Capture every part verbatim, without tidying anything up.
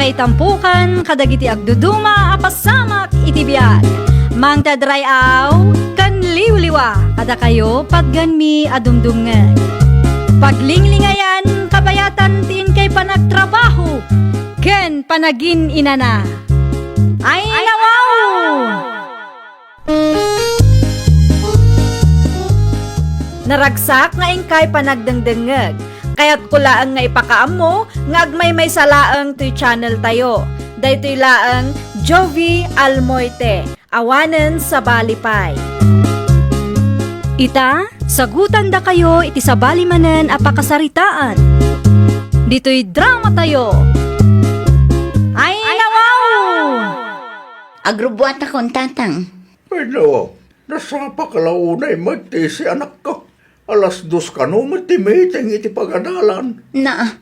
Ay tampukan kadagiti agduduma a pasamak iti biag. Mangted ray-aw ken liwliwa kadakayo patgenmi a dumdumngeg. Paglinglingayan, kabayatan ti inkay panagtrabaho ken panagin-inana. Ay, nawaw! Naragsak nga inkay panagdengdengngeg. Kayatko laeng nga ipakaammo nga agmaymaysa laeng toy channel tayo. Daytoy laeng Jovie Almoite, awanen sabali pay. Ita, sagutandakayo iti sabali manen a pakasaritaan. Ditoy drama tayo. Ay, nawaw! Agrubbuatakon, Tatang. Ay, nawaw, nasapaka la unay met ti isi, anakko. Alas dos kano met ti meeting iti pagadalan. Naa,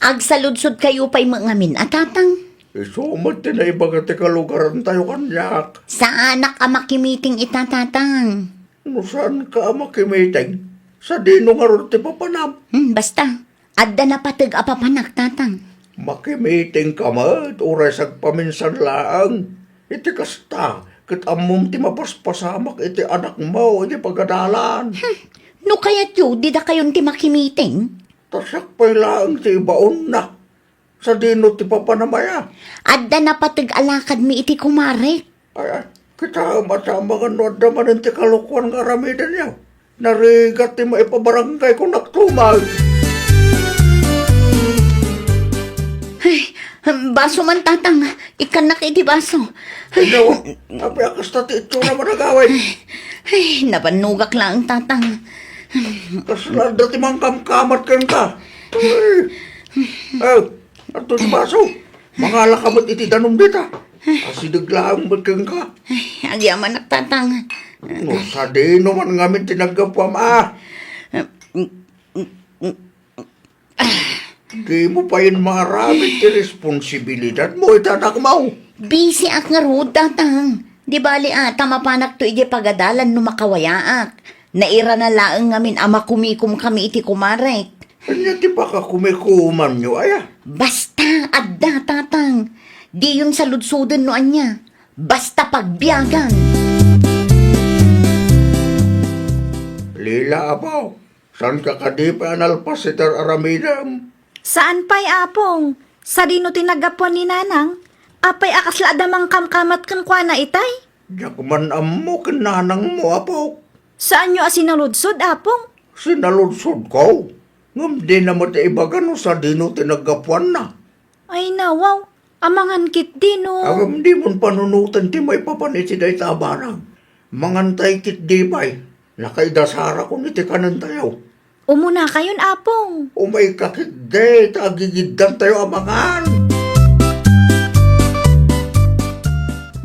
agsaludsodkayo pay met ngamin a, Tatang. Isu met ti naibaga ti kalugarantayo kaniak. Saanak a makimiting ita, Tatang. No saanka a makimiting, sadino ngarud ti papanam? Hmm, basta. Adda napateg a papanak, Tatang. Makimitingka met, uray sagpaminsan laeng. Iti kasta, ket ammom ti mapaspasamak iti anakmo iti pagadalan. Hmm. No kayatyo, didakayon ti makimiting? Ta siak pay laeng ti ibaonna. Sadino ti papanam aya? Adda napateg a lakadmi iti kumarek. Ay, ay, kitaem a ta amangan no adda manen ti kalokuan nga aramidenyo. Narigat ti maipabarangayko naktumaw. Ay, baso man, Tatang. Ikkannak iti baso. Ay, no, apay a kasta ti itsura man agawid? Ay, nabannogak laeng, Tatang. Kasla adda ti mangkamkamat kenka. Ay. Oh, adto ti baso. Mangalaka met iti danum dita. Asideg laeng met kenka. Ay, agyamanak, Tatang. No sadino man ngamin ti naggapuam a? Dimo payen maaramid ti responsibilidadmo iti anakmo. Bisiak ngarud, Tatang. Di bali a, ta mapanakto idiay pagadalan no makawayaak. Nairana laeng ngamin a makumikomkami iti kumarek. Ania ti pakakumikomanyo aya? Basta, adda, Tatang. Diyon saludsoden no ania. Basta pagbiagan. Lila, apo, saanka kadi pay a nalpas iti ar-aramidem? Saan pay, Apong. Sadino ti naggapuan ni Nanang? Apay a kasla adda mangkamkamat kenkuana itay? Diak man ammo ken nanangmo, apok. Saanyo a sinaludsod, Apong? Sinaludsodko. Ngem dina met ibaga no sadino ti naggapuanna. Ay, nawaw. Amangan ketdi no. Ngem dimon panunoten ti maipapan iti dayta a banag. Mangantay ketdi pay. Nakaidasarakon iti kanentayo. Umunakayon, Apong. Umayka ketdi, ta agigiddantayo a mangan.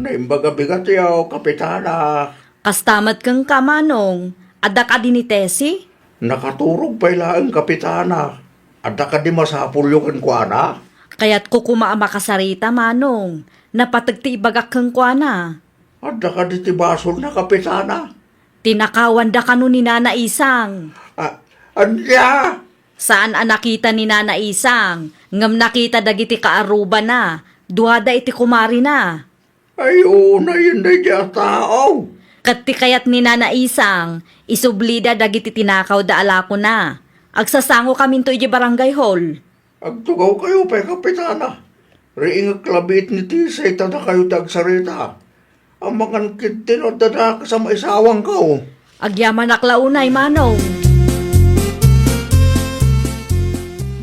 Naimbag a bigatyo, Kapitana. Kasta met kenka, Manong. Adda kadi ni Tessie? Nakaturog pay laeng, Kapitana. Adda kadi masapulyo kenkuana? Kayatko koma a makasarita, Manong. Napateg ti ibagak kenkuana. Adda kadi ti basolna, Kapitana? Tinakawanda kano ni Nana Isang. A-, ania? Saan a nakita ni Nana Isang, ngem nakita dagiti kaarrubana, duada iti kumarina. Ay, unayen daydiay a tao. Ket ti kayat ni Nana Isang, isublida dagiti tinakawda a lakona. Agsasangokaminto idiay barangay hall. Agtugawkayo pay, Kapitana. Riingek labiit ni Tisay ta dakayo ti agsarita. Amangan ketdi no adda dakes a maisawangko. Agyamanak la unay, Manong.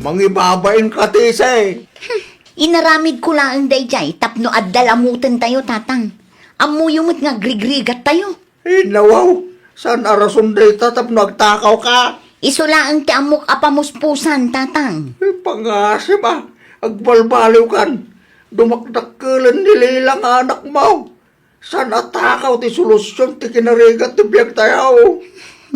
Mangibabain ka, Tisay. Hmm, inaramidko laeng daydiay tapno adda lamutentayo, Tatang. Ammoyo met nga agrigrigattayo. Ay, nawaw, saan a rason dayta tapno agtakawka? Isu laeng ti ammok a pamuspusan, Tatang. Ay, pangasem a, agbalbaliwkan. Dumakdakkelen ni Lila nga anakmo. Saan a takaw ti solusion ti kinarigat ti biagtayo?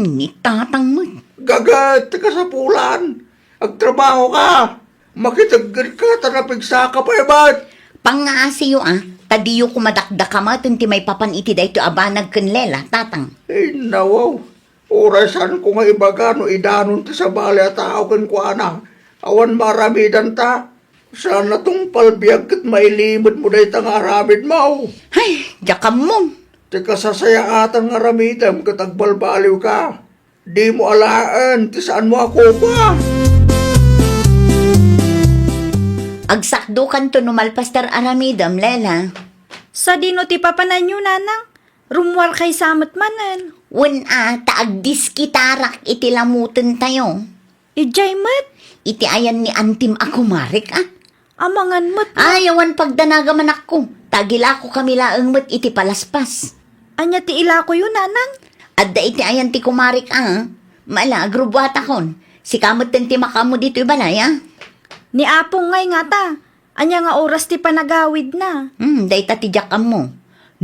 Ni Tatang met. Gaget ti kasapulan. Agtrabahoka. Makiteggedka ta napigsaka pay met. Pangngaasiyo a, ta diyo koma dakdakamaten ti maipapan iti daytoy a banag ken Lela, Tatang. Ay, nawaw. Uray saanko nga ibaga no idanon ti sabali a tao kenkuana. Awan maaramidanta. Saan a tungpal biag ket mailimedmo dayta nga aramidmo. Ay, diak ammo. Ti kasasayaatan nga aramidem ket agbalbaliwka. Dimo alaen ti saanmo a kopa. Agsakdokanto no malpas ti ar-aramidem, Lela. Sadino ti papananyo, Nanang? Rummuarkay sa met manen. Wen a, ta agdiskitarak iti lamutentayo. Idiay met? Iti ayan ni antim a kumarek, a? Amangan met, a? Ay, awan pagdanaga, manakko. Ta agilakokami laeng met iti palaspas. Ania ti ilakoyo, Nanang? Adda iti ayan ti kumarek, a? Mala, agrubbuatakon. Sika metten ti makaammo ditoy balay, a? Ni Apong ngay ngata. Ania nga oras ti panagawidna? Hmm, dayta ti diak ammo.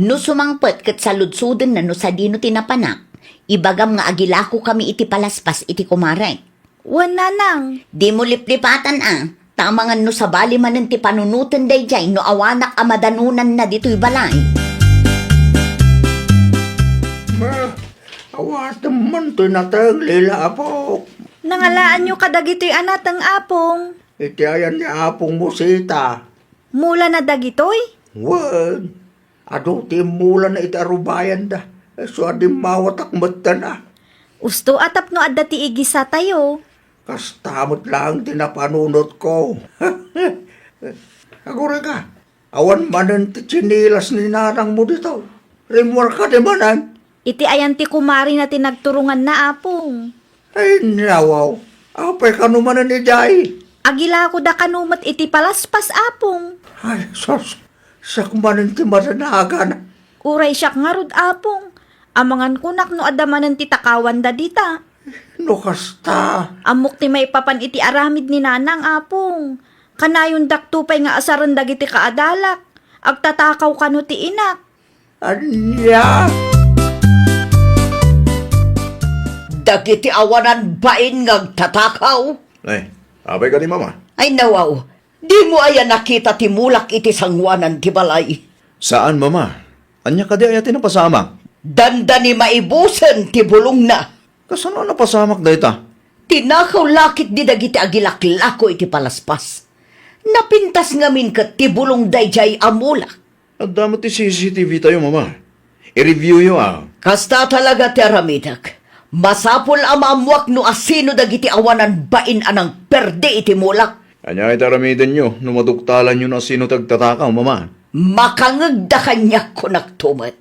No sumangpet ket saludsodenna no sadino ti napanak, ibagam nga agilakokami iti palaspas iti kumarek. Wen, Nanang. Dimo liplipatan, a, ta amangan no sabali manen ti panunoten daydiay no awanak a madanonanna ditoy balay. Awatem man toy nateng, Lela, Apok. Nangalaanyo kadagitoy a nateng, Apong? Iti ayan ni Apongmo, Sita. Mulana dagitoy? Wen, adu ti immulana iti arubayanda. Isu a dimmawatak metten, a. Usto a tapno adda ti igisatayo. Kasta met laeng ti napanunotko. Agurayka, awan manen ti tsinilas ni nanangmo ditoy. Rimmuar kadi manen? Iti ayan ti kumarina ti nagturonganna, Apong. Ay, nawaw. Apay kano manen idiay? Agilakoda kano met iti palaspas, Apong. Ay, sus. Siak manen ti madanagana. Uray siak ngarud, Apong. Amangan kunak no adda manen ti takawanda dita. No kasta. Ammok ti maipapan iti aramid ni Nanang, Apong. Kanayondakto pay nga asaren dagiti kaadalak. Agtatakaw kano ti inak. Ania? Dagiti awanan bain nga agtatakaw. Ay, apay kadi, Mama? Ay, nawaw. Dimo aya nakita ti mulak iti sangoanan ti balay? Saan, Mama. Ania kadi aya ti napasamak? Dandani maibusen ti bulongna. Kasano a napasamak dayta? Tinakaw la ketdi dagiti agilaklako iti palaspas. Napintas ngamin ket ti bulong daydiay a mulak. Adda met ti C C T V tayo, Mama. I-review yo, a. Kasta talaga ti aramidek. Masapul a maammuak no asino dagiti awanan bain a nangperdi iti mulak. Ania iti aramidenyo no maduktalanyo no asino ti agtatakaw, Mama? Makangegda kaniak, kunakto met.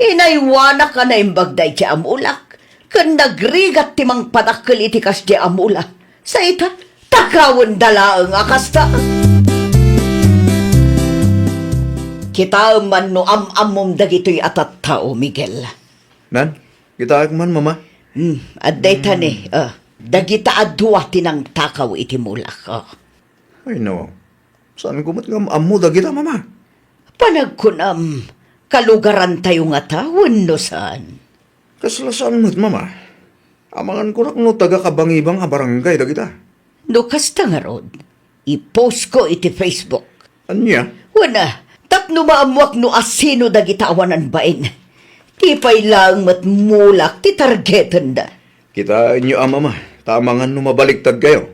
Inaywanak a naimbag daydiay a mulak, ken nagrigat ti mangpadakkel iti kasdiay a mulak. Sa ita, takawenda laeng a kasta. Kitaem man no am-ammom dagitoy a tattao, Miguel. Nan, kitaek man, Mama. Hmm, adda ita ni, ah, dagita a dua ti nangtakaw iti mulak, ah. Ay, no. Saanko met nga am-ammo dagita, Mama. Panagkunam, kalugarantayo ngata wenno saan? Kasla saan met, Mama. Amangan kunak no taga-Kabangibang a barangay dagita. No kasta ngarud, i-postko iti Facebook. Ania? Wen a, tapno maammuak no asino dagita awanan bain. Ti pay laeng met mulak ti targetenda. Kitaenyo a, Mama, ta amangan no mabaliktadkayo.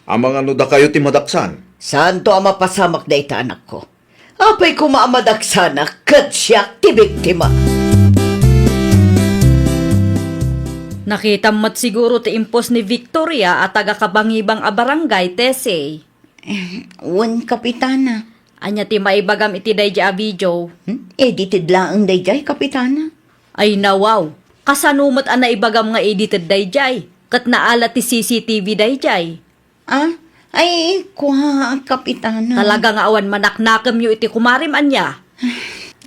Amangan no dakayo ti madaksan. Saanto a mapasamak dayta, anakko. Apay koma a madaksanak ket siak ti biktima. Nakitam met siguro ti impos ni Victoria a taga-Kabangibang a barangay, Tessie. Eh, wen, Kapitana. Ania ti maibagam iti daydiay a video? Hmm? Edited laeng daydiay, Kapitana. Ay, nawaw. Kasano met a naibagam nga edited daydiay? Ket naala ti C C T V daydiay. Ah? Ay, kua, Kapitana. Talaga nga awan manaknakemyo iti kumarem, ania?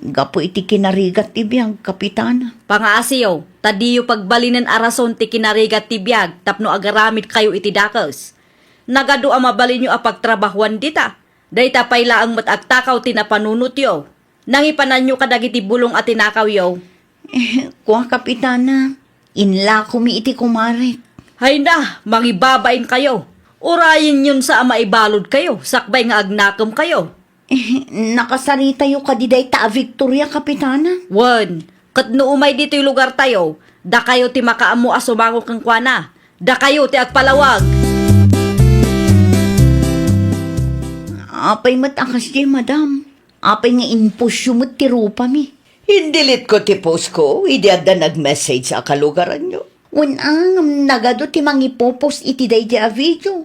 Gapu iti kinarigat ti biag, Kapitana. Pangaasiyo, ta diyo pagbalinen a rason ti kinarigat ti biag tapno agaramidkayo iti dakes. Nagadu a mabalinyo a pagtrabahuan dita. Dayta pay laeng met agtakaw ti napanunotyo. Nangipananyo kadagiti bulong a tinakawyo. Eh, kua, Kapitana, inlakomi iti kumarek. Hayna, mangibabainkayo. Urayenyon sa a maibaludkayo, sakbay nga agnakemkayo. Eh, nakasaritayo kadi dayta a Victoria, Kapitana? Wen, ket no umay ditoy lugartayo, dakayo ti makaammo a sumango kenkuana. Dakayo ti agpalawag. Apay met a kasdiay, madam? Apay nga inpostyo met ti rupami? Indelete ko ti post ko idi adda nag-message a kalugaranyo. Wen a, ngem nagadu ti mangipopost iti daydiay a video.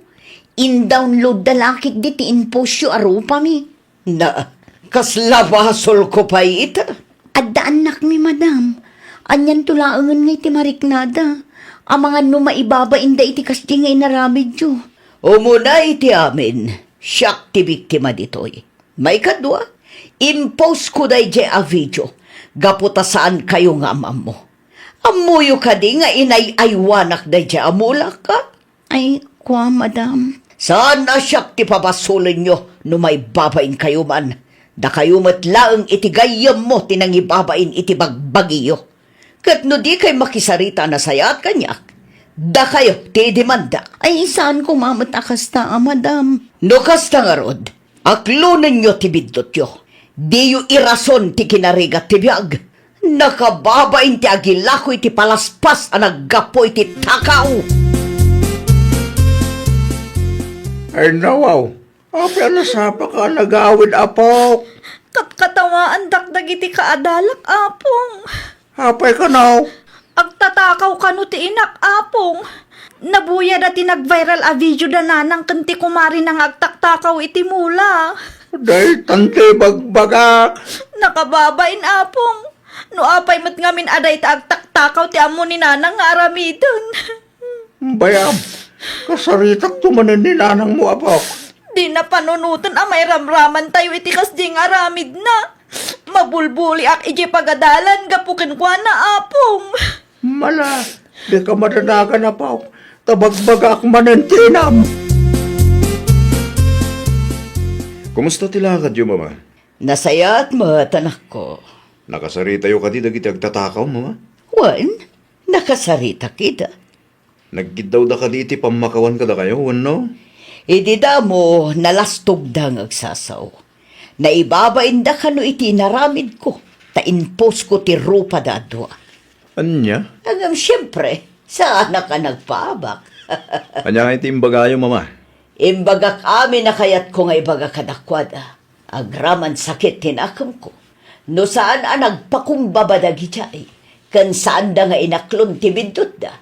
Indownload da la ketdi ti inpostyo a rupami. Na, kasla basolko pay ita. Adda annakmi, madam. Anianto laengen nga iti mariknada? Amangan no maibabainda iti kasdi nga inaramidyo. Umuna iti amin, siak ti biktima ditoy. Maikadua, impostko daydiay a video gapu ta saankayo nga am-ammo. Ammoyo kadi nga inay-aywanak daydiay a mulak, a? Ay, kua, madam. Saan a siak ti pabasolenyo no maibabainkayo man. Dakayo met laeng iti gayyemmo ti nangibabain iti bagbagiyo. Ket no dikay makisarita a nasayaat kaniak, dakayo ti idimandak. Ay, saan koma met a kasta, a, madam. No kasta ngarud, aklonenyo ti biddutyo. Diyo irason ti kinarigat ti biag. Nakababain ti agilako iti palaspas a naggapu iti takaw. Ay, nawaw. Apay a nasapaka a nagawid, apok? Katkatawaandak dagiti kaadalak, apong. Apay kano? Agtatakaw kano ti inak, apong. Nabuyada ti nag-viral a video da nanang ken ti kumarina nga agtaktakaw iti mula. Daytan ti bagbagak. Nakababain, apong. No apay met ngamin a dayta agtaktakaw ti ammo ni nanang nga aramiden. Bayam, kasaritakto manen ni nanangmo, apok. Dina panunoten a mairamramantayo iti kasdi nga aramidna. Mabulbuliak idiay pagadalan gapu kenkuana, apong. Mala, dika madanagan, apok. Ta bagbagaak manen ti inam. Kumusta ti lakadyo, Mama? Nasayaat met, anakko. Nakasaritayo kadi dagiti agtatakaw, Mama? Wen, nakasaritak ida. Nagkiddawda kadi iti pammakawan kadakayo, wenno? Idi damo, nalastogda nga agsasao. Naibabainda kano iti inaramidko, ta inpostko ti rupada a dua. Ania? Ngem siempre, saanak a nagpaabak. Ania ngay ti imbagayo, Mama? Imbagak amin a kayatko nga ibaga kadakuada. Agraman sakit ti nakemko. No saan a nagpakumbaba dagidiay, ken saanda nga inaklon ti biddutda,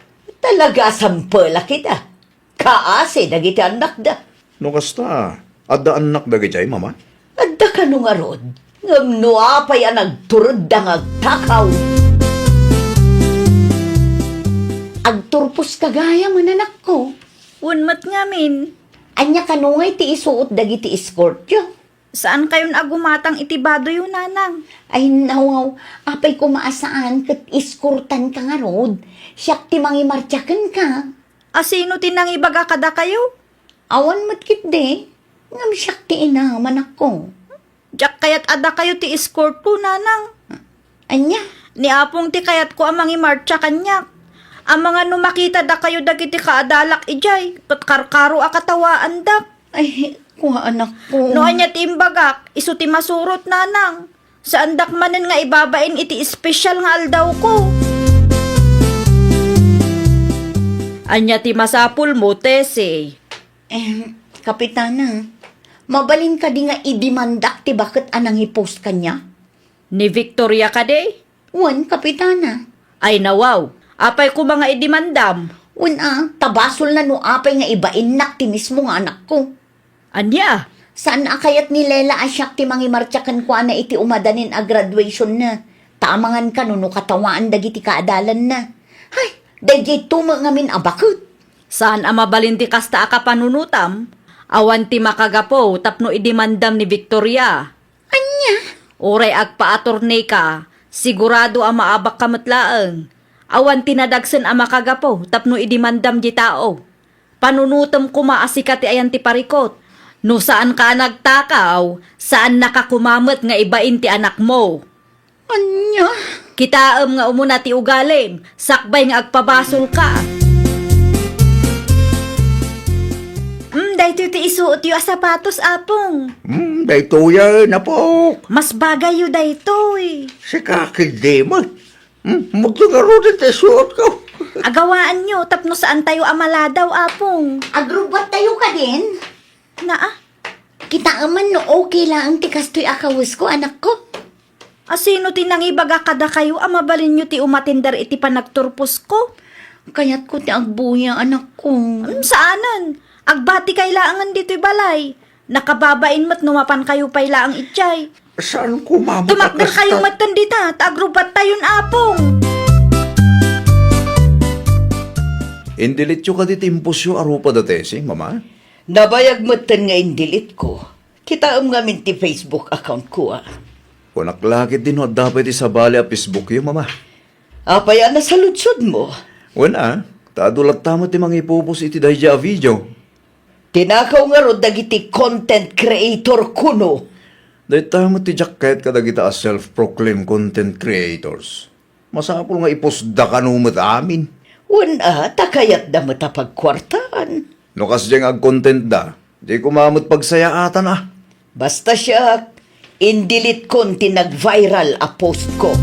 talaga a sampelak ida. Kaasi dagiti annakda. No kasta, adda annak dagidiay, Mama? Adda kano ngarud, ngem no apay a nagturedda nga agtakaw. Agturposka gayam, anakko. Wen met ngamin. Ania kano ngay ti isuot dagiti escortyo? Saankayon a gumatang iti badoyo, nanang. Ay, nawaw, apay koma a saan ket eskortanka ngarud? Siak ti mangimartsa kenka. A sino ti nangibaga kadakayo? Awan met ketdi, ngem siak ti inam, anakko. Diak kayat a dakayo ti escortko, nanang. Ania? Ni Apong ti kayatko a mangimartsa kaniak. Amangan no makita dakayo dagiti kaadalak idiay, ket karkaro a katawaandak. Ay, kua, anakko. No ania ti imbagak, isu ti masurot, nanang. Saandak manen nga ibabain iti espesyal nga aldawko. Ania ti masapulmo, Tessie? Em, Kapitana, mabalin kadi nga idimandak ti baket a nangipost kaniak? Ni Victoria kadi? Wen, Kapitana. Ay, nawaw. Apay koma nga idimandam? Wen a, ta basolna no apay nga ibainnak ti mismo nga anakko. Ania? Saan a kayat ni Lela a siak ti mangimartsa kenkuana iti umadanin a graduationna? Ta amangan kano no katawaan dagiti kaadalanna. Hay, daydiay to met ngamin a baket. Saan a mabalin ti kasta a kapanunotam? Awan ti makagapu tapno idimandam ni Victoria. Ania? Uray agpa-attorney ka, sigurado a maabak ka met laeng. Awan ti nadagsen a makagapu tapno idimandam di tao. Panunotem koma a sika ti ayan ti parikot. No saanka a nagtakaw, saannaka koma met nga ibain ti anakmo. Ania? Kitaem nga umuna ti ugalim, sakbay nga agpabasolka. Mm, daytoy ti isuotyo a sapatos, Apong. Mm, daytoyen, Apok. Mas bagayyo daytoy. Sika ketdi met. Hmm, magto ngaruden ti isuotko. Agawaanyo tapno saantayo a maladaw, Apong. Agrubbattayo kadin? Naa. Kitaem man no okay laeng ti kastoy a kawesko, anakko. A sino ti nangibaga kadakayo a mabalinyo ti umatender iti panagturposko? Kayatko ti agbuya, anakko. Mm, saanen. Agbatikay laengen ditoy balay. Nakababain met no mapankayo pay laeng idiay. Saan ko, Mama, Tumakderkayo ta kasta- metten dita, ta agrubbattayon, Apong. Indelete-yo kadi ti impostyo a rupa da Tessie, Mama? Nabayag metten nga indelete-ko. Kitaem ngamin ti Facebook account-ko, a. Kunak la ketdi no adda pay ti sabali a Facebook-yo, Mama. Apay a nasaludsodmo? Wen a, ta adu latta met ti mangipopost iti daydiay a video. Tinakaw ngarud dagiti content creator kuno. Dayta met ti diak kayat kadagita a self-proclaimed content creators. Masapul nga i-post-da kano met amin. Wen a, ta kayatda met a pagkuartaan. No kasdiay nga agcontentda, di koma met pagsayaatan a. Basta siak, indelete-kon ti nag-viral a post-ko.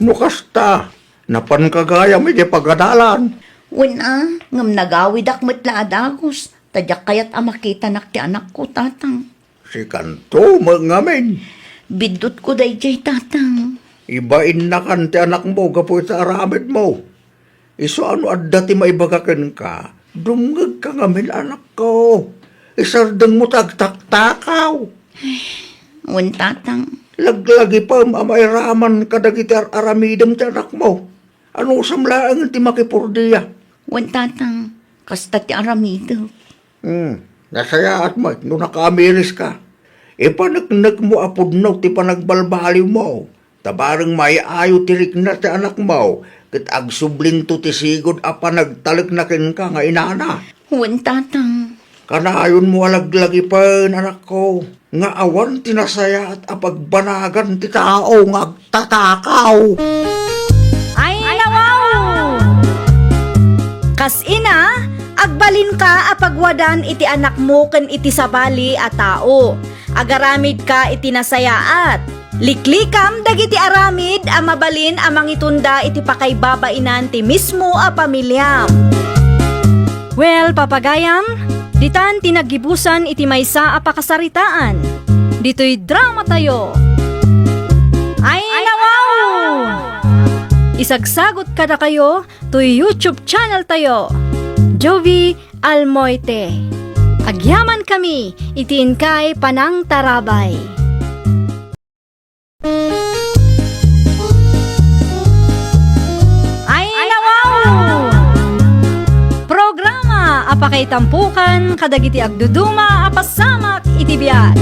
No kasta, napanka gayam idiay pagadalan. Wen a, ngem nagawidak met la a dagus, ta diak kayat a makitanak ti anakko, Tatang. Sikanto met ngamin. Biddutko daydiay, Tatang. Ibainnakan ti anakmo gapu iti aramidmo. Isu a no adda ti maibaga kenka, dumngegka ngamin, anakko. Isardengmo ti agtaktakaw. Wen, Tatang. Laglagipem a mairaman kadagiti ar-aramidem ti anakmo. Anusam laeng ti makipurdia. Wen, Tatang. Kasta ti aramidek. Hmm, nasayaat met no nakaamiriska. Ipaneknekmo a pudno ti panagbalbaliwmo, ta bareng maayo ti rikna ti anakmo, ket agsublinto ti sigud a panagtalekna kenka nga inana. Wen, Tatang. Kanayonmo a laglagipen, anakko, nga awan ti nasayaat a pagbanagan ti tao nga agtatakaw. Ay, nawaw! Kas ina, agbalinka a pagwadan iti anakmo ken iti sabali a tao. Agaramidka iti nasayaat. Liklikam dagiti aramid a mabalin a mangitunda iti pakaibabainan ti mismo a pamiliam. Well, papagayam, ditan ti naggibusan iti maysa a pakasaritaan. Ditoy dramatayo. Ay, nawaw! Isagsagot kadakayo toy YouTube channel tayo, Jovie Almoite. Agyamankami iti inkay panangtarabay. Ay, nawaw! Programa a pakaitampukan kadagiti agduduma a pasamak iti biag.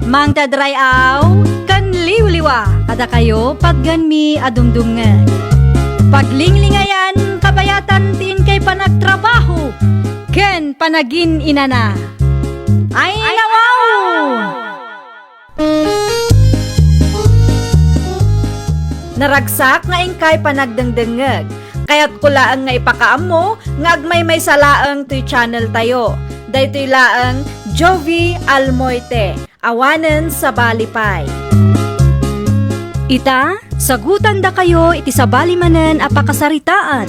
Mangted ray-aw ken liwliwa kadakayo patgenmi a dumdumngeg. Paglinglingayan kabayatan ti inkay panagtrabaho ken panagin-inana. Ay, nawaw! Naragsak nga inkay panagdengdengngeg. Kayatko laeng nga ipakaammo nga agmaymaysa laeng toy channel tayo. Daytoy laeng Jovie Almoite, awanen sabali pay. Ita, sagutandakayo iti sabali manen a pakasaritaan.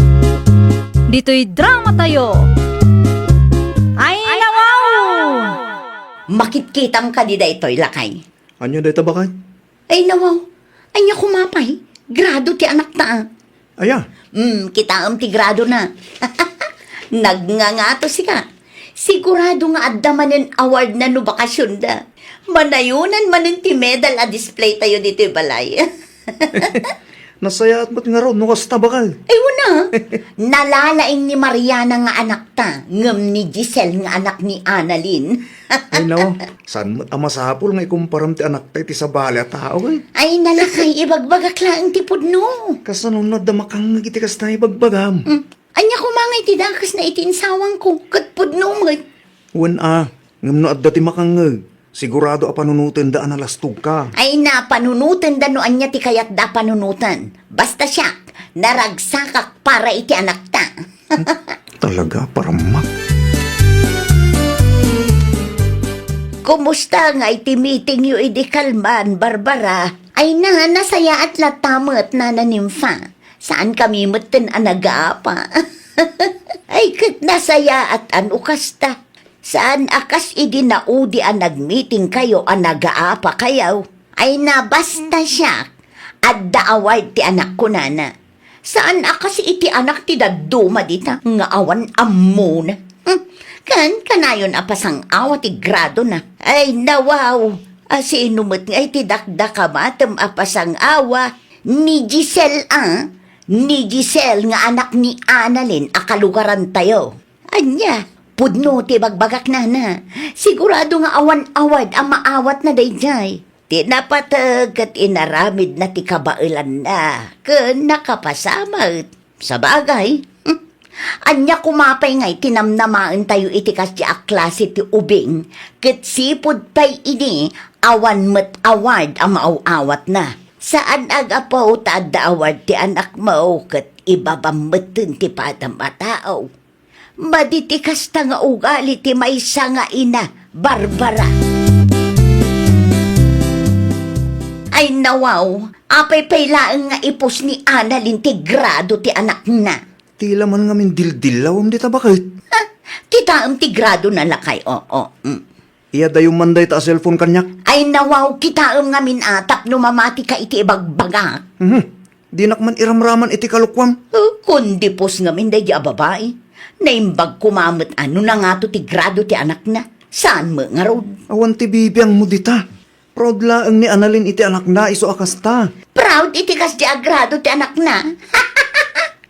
Ditoy dramatayo. Ay, nawaw! Makitkitam kadi daytoy, lakay? Ania dayta, baket? Ay, nawaw. Ania koma pay? Grado ti anakta, a. Aya? Hmm, kitaem ti gradona. Nagngangato sika. Sigurado nga adda manen awardna no bakasionda. Manayonan manen ti medal a display tayo ditoy balay. Nasayaat met ngarud no kasta, baket. Ay, wen a. Nalalaing ni Mariana nga anakta, ngem ni Giselle nga anak ni Annalyn. Ay, no. Saan met a masapul nga ikumparam ti anakta iti sabali a tao, eh? Ay, nalakay, ibagbagak laeng ti pudno. Kasano no adda makangngeg iti kasta nga ibagbagam? Hmm. Ania koma nga iti dakesna iti insawangko, ket pudno met. Wen a, ngem no adda ti makangngeg, sigurado a panunotenda a nalastogka. Ay, na, panunotenda no ania ti kayatda a panunoten. Basta siak, naragsakak para iti anakta. Talaga, parammak. Kumusta nga iti meetingyo idi kalman, Barbara? Ay na, nasayaat latta met, Nana Nympha. Saankami metten a nagapa. Ay, ket nasayaat a no kasta. Saan a kas idi naudi a nagmitingkayo a nagaapakayo. Ay na, basta siak, adda award ti anakko, nana. Saan a kas iti anak ti dadduma dita nga awan ammona. Hmm, ken kanayon a pasang-awa ti gradona. Ay, nawaw, asino met nga iti dakdakamatem a pasang-awa? Ni Giselle a, ni Giselle nga anak ni Annalyn a kalugarantayo. Ania, pudno ti bagbagak, nana. Sigurado nga awan award a maawatna daydiay. Ti napateg ket inaramidna ti kabaelanna, ken nakapasa met. Sabagay, hmm, ania koma pay ngay ti namnamaentayo iti kasdi a klase ti ubing, ket sipud pay idi awan met award a maaw-awatna. Saan a gapu ta adda award ti anakmo ket ibabam metten ti padam a tao. Madi ti kasta nga ugali ti maysa nga ina, Barbara. Ay, nawaw, apay pay laeng nga ipus ni Annalyn ti grado ti anakna? Tila man ngamin dildillawem dita baket. Ha? Kitaem ti gradona, lakay, oo. Mm. Iyadayom man dayta a cellphone kaniak. Ay, nawaw, kitaem ngamin a tapno mamatika iti ibagbagak. Mhm. Dinak man iramraman iti kalokuam. Oh, kundi pus ngamin daydi a babai. Naimbag koma met a no nangato ti grado ti anakna. Saan met ngarud? Awan ti bibiangmo dita. Proud laeng ni Annalyn iti anakna, isu a kasta. Proud iti kasdi a grado ti anakna?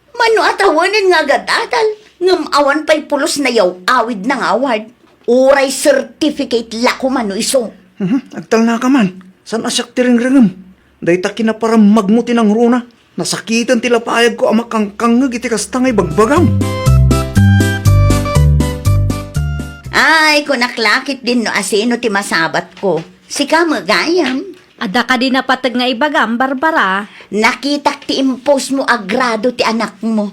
Mano a tawenen nga agad-adal, ngem awan pay pulos nayaw-awidna nga award. Uray certificate la koma no isu. Mhm, agtalnaka man. Saan a siak ti ringrengem? Dayta kinaparammagmo ti nangruna. Nasakiten ti lapayagko a makangkangngeg iti kasta nga ibagbagam. Ay, kunak la ketdin no asino ti masabatko. Sika met gayam. Adda kadi napateg nga ibagam, Barbara? Nakitak ti impostmo a grado ti anakmo.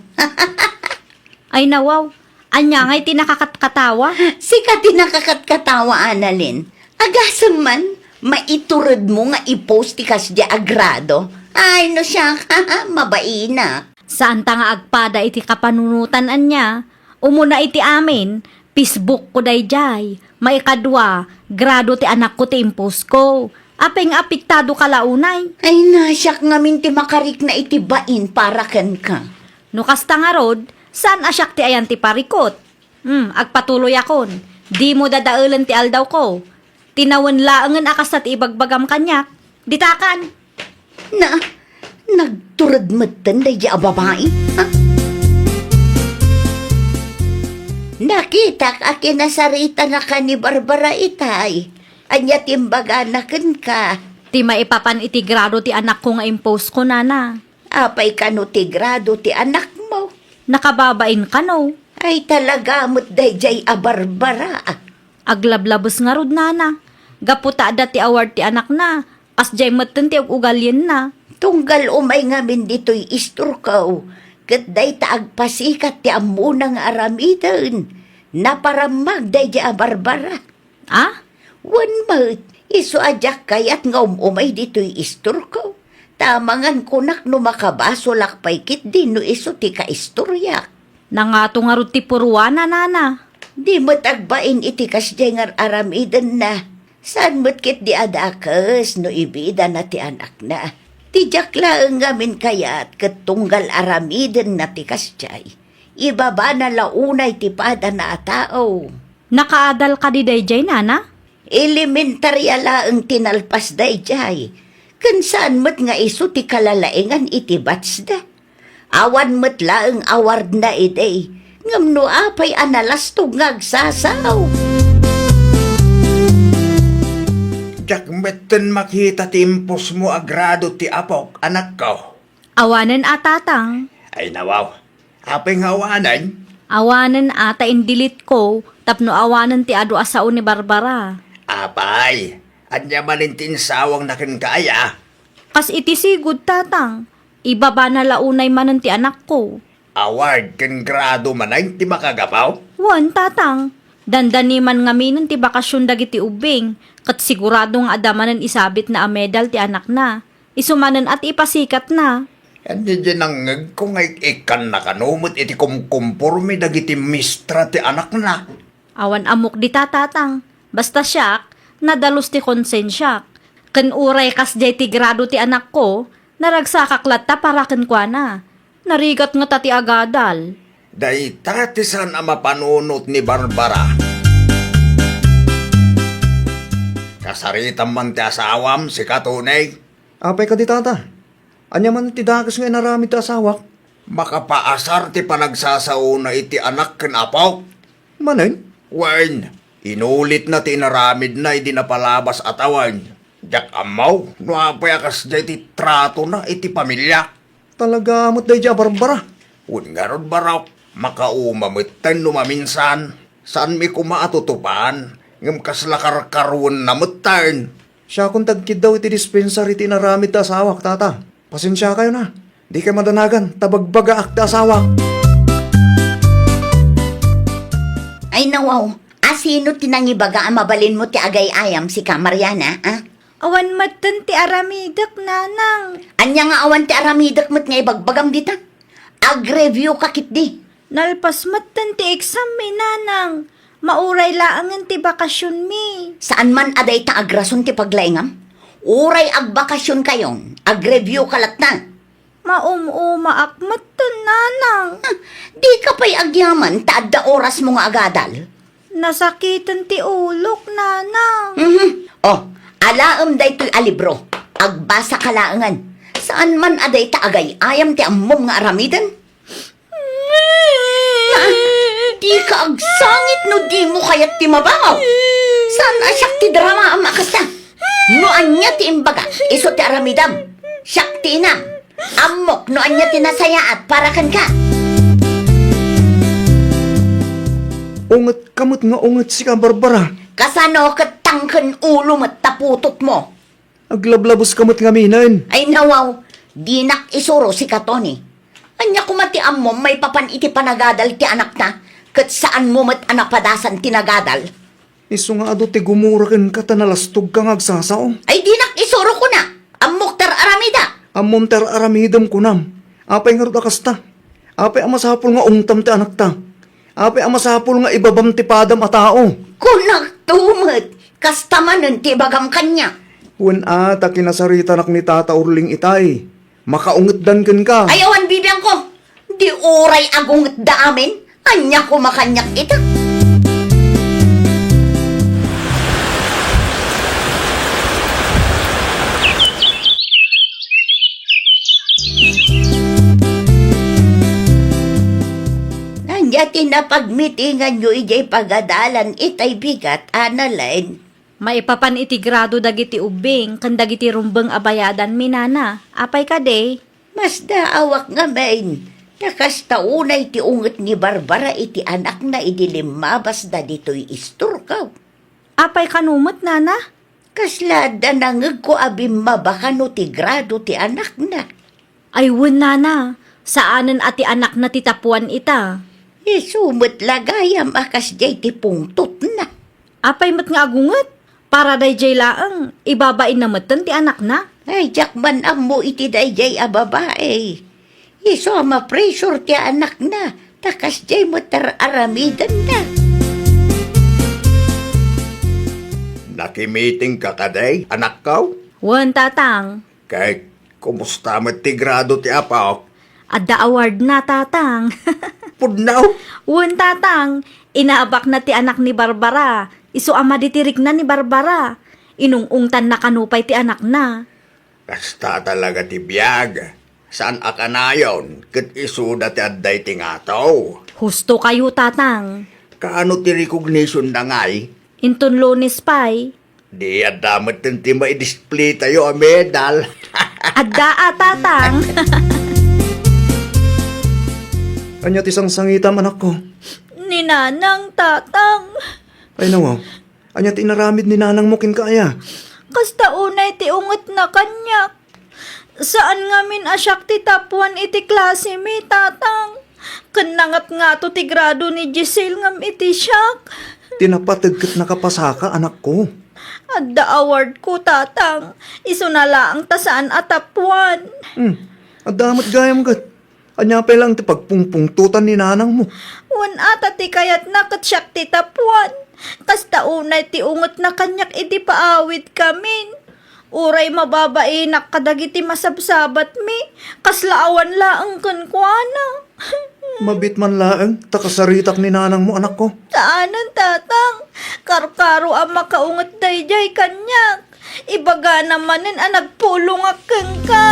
Ay, nawaw. Ania ngay ti nakakatkatawa? Sika ti nakakatkatawa, Annalyn. Agasem man, maituredmo nga i-post ti kasdi a grado. Ay, no siak, mabainak. Saanta nga agpada iti kapanunotan ania. Umuna iti amin, Facebook ko daydiay. Maikadua, grado ti anakko ti impostko. Apay nga apektado ka la unay? Ay, na, siak ngamin ti makarikna iti bain para kenka. No kasta ngarud, saan a siak ti ayan ti parikut? Hmm, agpatuloyakon. Dimo dadaelen ti aldawko. Tinawen laengen a kasta ti ibagbagam kaniak. Ditakan! Na, nagtured metten daydi a babai, ha? Nakitak a kinasaritanaka ni Barbara itay. Ania ti imbagana kenka? Ti maipapan iti grado ti anakko nga impostko, nana. Apay kano ti grado ti anakmo? Nakababain kano. Ay, talaga met daydiay a Barbara. Aglablabes ngarud, nana. Gapu ta adda ti award ti anakna, kasdiay metten ti ug-ugalienna. Tunggal umay ngamin ditoy istorko, ket dayta agpasikat ti ammona nga aramiden. Naparammag daydiay a Barbara. Ah? Wen met, isu a diak kayat nga um-umay ditoy istorko. Ta amangan kunak no makabasolak pay ketdi no isu ti kaistoriak. Nangato ngarud ti purwana, nana. Di met agbain iti kasdiay nga ar-aramidenna. Saan met ketdi a dakes no ibidana ti anakna. Ti diak laeng ngamin kayat ket tunggal aramidenna ti kasdiay. Ibabana la unay ti padana a tao. Nakaadal kadi daydiay, nana? Elementaria laeng ti nalpas daydiay. Ken saan met nga isu ti kalalaengan iti batchda. Awan met laeng awardna idi, ngem no apay a nalastog nga agsasao. Diak metten makita ti impostmo a grado ti apok, anakko. Awanen a, tatang. Ay, nawaw. Apay nga awanen? Awanen a ta in-delete ko tapno awanen ti adu a sao ni Barbara. Apay, ania manen ti insawangna kenka aya? Kas iti sigud, tatang. Ibabana la unay manen ti anakko. Award ken grado manen ti makagapu? Wen, tatang. Dandani man ngaminen ti bakasion dagiti ubbing, ket sigurado nga adda manen isabitna a medal ti anakna. Isu manen a ti ipasikatna. Ania diay nangngegko nga ik-ikkanna kano met iti kumkumporme dagiti mistra ti anakna? Awan ammok dita, Tatang. Basta siak, nadalus ti konsensiak. Ken uray kasdiay ti grado ti anakko, naragsakak latta para kenkuana. Narigat ngata ti agadal. Dayta ti saan a mapanunot ni Barbara. Kasaritam man ti asawam, sika Tony? Apay kadi, Tata? Ania man ti dakes nga inaramid ti asawak? Makapaasar ti panagsasaona iti anak ken apok. Manen? Wen, inulitna ti inaramidna idi napalabas a tawen. Diak ammo no apay a kasdiay ti tratona iti pamiliak. Talaga met daydiay a Barbara. Wen ngarud, Barok, makauma metten no maminsan. Saanmi koma a tutupan, ngem kasla karkaruenna metten. Siakon ti agkiddaw iti dispensary ti inaramid ti asawak, Tata. Pasensiakayo na. Dikay madanagan ta bagbagaak ti asawak. Ay, nawaw. A, sino ti nangibaga a mabalinmo ti agay-ayam, sika Mariana, a? Awan metten ti aramidek, Nanang. Ania nga awan ti aramidek met nga ibagbagam dita? Ag-review ka ketdi. Nalpas metten ti exam mi, Nanang. Mauray laengen ti bakasionmi. Saan man a dayta agrason ti paglaingam? Uray agbakasionkayon, ag-review ka latta. Maum-umaak metten, Nanang. Dika pay agyaman ta adda orasmo nga agadal. Nasakiten ti ulok, Nanang. Mhm. Oh, alaem daytoy a libro. Agbasa ka laengen. Saan man a dayta agay-ayam ti ammom nga aramiden? Ah, dika agsangit no dimo kayat ti mabangaw. Saan a siak ti dramaam a kasta? No ania ti imbaga, isu ti aramidam. Siak ti inam. Ammok no ania ti nasayaat para kenka. Unget ka met nga unget, sika Barbara. Kasano ket tangken ulo met ta putotmo? Aglablabuska met ngaminen. Ay, nawaw, dinak isuro, sika Tony. Ania koma ti ammom maipapan iti panagadal ti anakna, ket saanmo met a napadasan ti nagadal? Isu nga adu ti gumura kenka ta nalastogka nga agsasao. Ay, dinak isuro, kuna. Ammok ti ar-aramida. Ammom ti ar-aramidem, kunam. Apay ngarud a kasta? Apay a masapul nga ungtam ti anakta? Apay a masapul nga ibabam ti padam a tao? Kunakto met, kasta manen ti ibagam kaniak. Wen a, ta kinasaritanak ni Tata Orling itay. Makaungetdan kenka. Ay, awan bibiangko. Di uray agungetda amin. Ania koma kaniak ita? Ania ti napagmitinganyo idiay pagadalan itay bigat, Annalyn? Maipapan iti grado dagiti ubbing ken dagiti rumbeng a bayadanmi, Nana. Apay kadi? Masdaawak ngamin, ta kasta unay ti unget ni Barbara iti anakna idi limmabasda ditoy istorko. Apay kano met, Nana? Kasla adda nangegko a bimmaba kano ti grado ti anakna. Ay wen, Nana, saanen a ti anakna ti tapuan ita. Isu met la gayam a kasdiay ti pungtotna. Apay met nga agunget? Para daydiay laeng, ibabainna metten ti anakna? Ay, diak man ammo iti daydiay a babai. Isu a ma-pressure ti anakna, ta kasdiay met ar-aramidenna. Nakimitingka kadi, anakko? Wen, Tatang. Ket kumusta met ti grado ti apok? Adda awardna, Tatang. Pudno? Wen, Tatang. Inaabakna ti anak ni Barbara. Isu a madi ti rikna ni Barbara. Inung-ungtanna kano pay ti anakna. Kasta talaga ti biag. Saan a kanayon, ket isuda ti adda iti ngato. Husto kayo, Tatang. Kaano ti recognition-na ngay? Inton Lunes pay. Di adda metten ti maidisplay tayo a medal. Adda a, Tatang. Ania ti sangsangitam, anakko? Ni Nanang, Tatang. Ay, nawaw. Ania ti inaramid ni nanangmo kenka aya? Kasta unay ti ungetna kaniak. Saan ngamin a siak ti tapuan iti klasemi, Tatang. Ken nangatngato ti grado ni Giselle ngem iti siak. Ti napateg ket nakapasaka, anakko. Adda awardko, Tatang. Isuna laeng ta saan a tapuan. Hmm. Adda met gayam ket. Ania pay laeng ti pagpungpungtotan ni nanangmo? Wen ata ti kayatna ket siak ti tapuan. Kasta unay ti ungetna kaniak idi paawidkamin. Uray mababainak kadagiti masabsabatmi, kasla awan laeng kenkuana. Mabiit man laeng ta kasaritak ni nanangmo, anakko. Saanen, tatang. Karkaro a makaunget daydiay kaniak. Ibagana manen a nagpulongak kenka.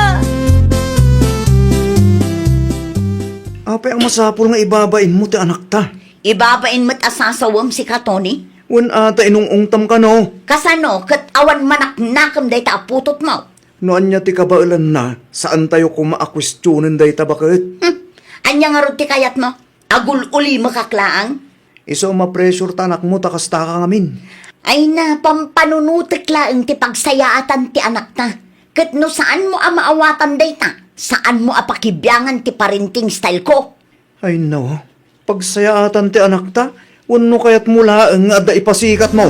Apay a masapul nga ibabainmo ti anakta? Ibabain met a sasawem, sika, Tony. Wen ata inung-ungtam kano. Kasano ket awan manaknakem dayta a putotmo? No ania ti kabaelanna, saantayo koma a kuestionen dayta baket. Hmm. Ania ngarud ti kayatmo? Agul-ulimekak laeng? Isu a ma-pressure ta anakmo ta kastaka ngamin. Ay na, pampanunotek laeng ti pagsayaatan ti anakta. Ket no saanmo a maawatan dayta, saanmo a pakibiangan ti parenting style ko. Ay no, pagsayaatan ti anakta, wenno kayatmo laeng nga adda ipasikatmo?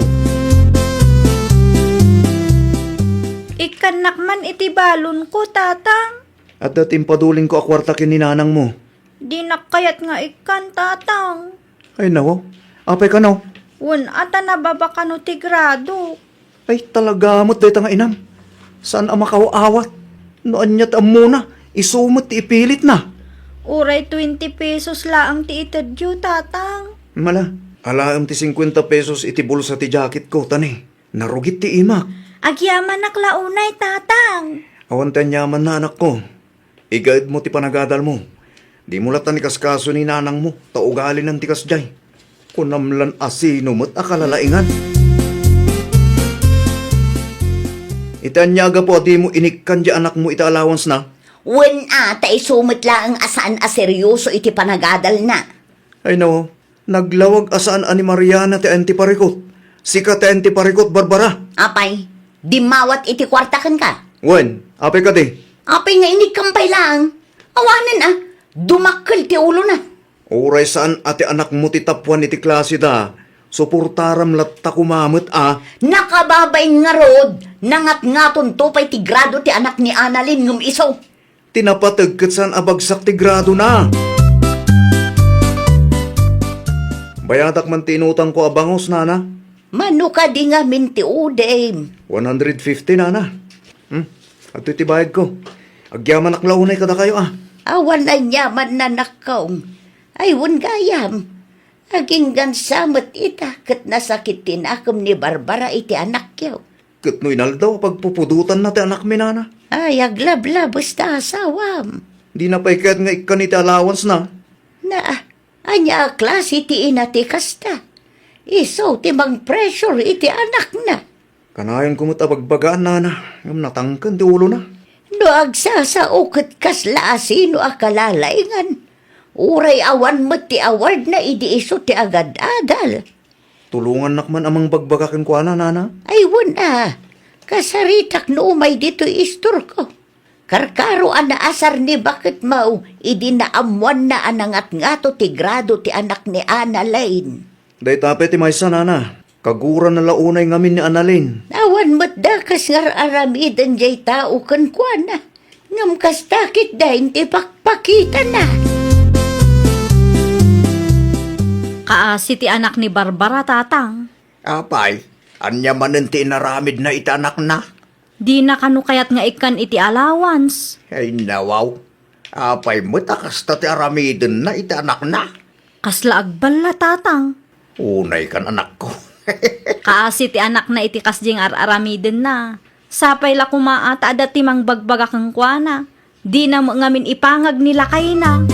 Ikkannak man iti balonko, tatang. Adda ti impadulingko a kuarta ken ni nanangmo. Dinak kayat nga ikkan, tatang. Ay, nawaw. Apay kano? Wen, ata nababa kano ti grado. Ay, talaga met dayta nga inam. Saan a makaw-awat? No ania ti ammona, isu met ti ipilitna. Uray twenty pesos laeng ti itedyo, tatang. Mala, alaem ti singkuenta pesos iti bulsa ti jacketko, tani. Narugit ti imak. Agyamanak la unay, tatang. Awan ti anyamanna, anakko. Igaedmo ti panagadalmo. Dimo latta ikaskaso ni nanangmo, ta ugalinan ti kasdiay. Kunam lan a sino met a kalalaingan. Iti ania a gapu a dimo inikkan di anakmo iti allowance na? Wen a, ta isu met laeng a saan a seryoso iti panagadalna. Ay, nawaw. Naglawag a saan a ni Mariana ti ayan ti parikut. Sika ti ayan ti parikut, Barbara. Apay, dimmawat iti kuarta kenka? Wen, apay kadi? Apay nga inikkam pay laeng? Awanen a, dumakkel ti ulona. Uray saan a ti anakmo ti tapuan iti klaseda, suportaram latta koma met a. Nakababain ngarud, nangatngatonto pay ti grado ti anak ni Annalyn ngem isu. Ti napateg ket saan a bagsak ti gradona. Bayadak man ti inutangko a bangus, nana. Mano kadi ngamin ti udim? One hundred fifty, nana. Hmm, adtoy ti bayadko. Agyamanak la unay kadakayo, a. Awan aniaman, nanakko. Ay, wen gayam. Aginggansa met ita ket nasakit ti nakem ni Barbara iti anakyo. Ket no inaldaw a pagpupudotanna ti anakmi, nana? Ay, aglablabes ta asawam. Dina pay kayat nga ikkan iti allowance na. Na, ania a klase ti ina ti kasta? Isu ti mang-pressure iti anakna. Kanayonko met a bagbagaan, nana, ngem natangken ti ulona. No agsasao ket kasla a sino a kalalaingan, uray awan met ti awardna idi isu ti agad-adal. Tulongannak man a mangbagbaga kenkuana, nana. Ay, wen a. Kasaritak no umay ditoy istorko. Karkaro a naasar ni baketmo idi naammoanna a nangatngato ti grado ti anak ni Annalyn. Dayta pay ti maysa, nana. Kaguranna la unay ngamin ni Annalyn. Awan met dakes nga ar-aramiden jay tao kenkuana. Ngem kasta ketdin ti pakpakitana. Kaasi ti anak ni Barbara, tatang. Apay, ania manen ti inaramidna iti anakna? Dina kano kayat nga ikkan iti allowance. Ay, nawaw. Apay met a kasta ti aramidenna iti anakna? Kasla agballa, tatang. Unay kan, anakko. Kaasi ti anakna iti kasdiay nga ar-aramidenna. Sapay la koma a ta adda ti mangbagbaga kenkuana. Dina met ngamin ipangag ni lakayna.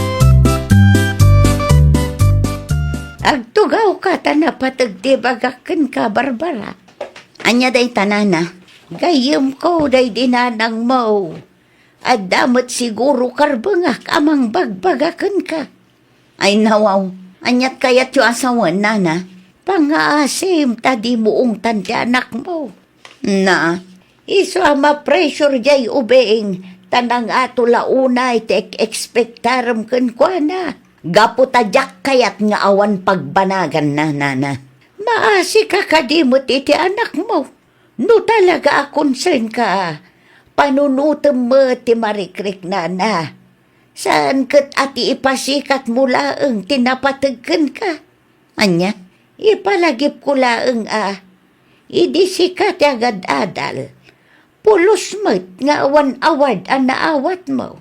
Agtugawka ta napateg ti bagak kenka, Barbara. Ania dayta, nana? Gayyemko daydi nanangmo. Adda met siguro karbengak a mangbagbaga kenka. Ay, nawaw, aniat kayatyo a sawen, nana? Pangngaasim ta dimo ungtan ti anakmo. Na, isu a ma-pressure jay ubing, ta nangato la unay ti ek-ekspektarem kenkuana. Gapu ta diak kayat nga awan pagbanaganna, nana. Maasika kadi met iti anakmo. No talaga a concern ka, panunotem met ti marikriknana. Saan ket a ti ipasikatmo laeng ti napateg kenka? Ania, ipalagipko laeng a idi sika ti agad-adal, pulos met nga awan award a naawatmo.